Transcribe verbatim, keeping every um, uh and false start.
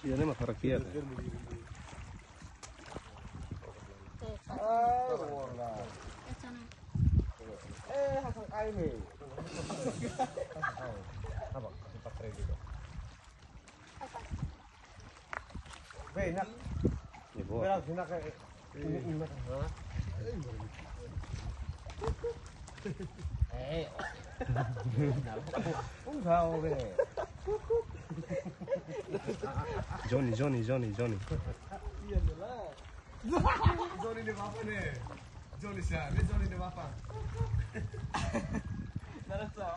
Iya, ini mah harakia. Eh, hasang ai ni. Apa? Kasih pakai gitu. Be, nak. Ibu. Berang sini nak. Ini, ini, nak. Eh. Enggak, oke. Joni, Joni, Joni, Joni. Iya, jelas. Joni de bapa nih. Joni siapa? Ini Joni de bapa. Nada só.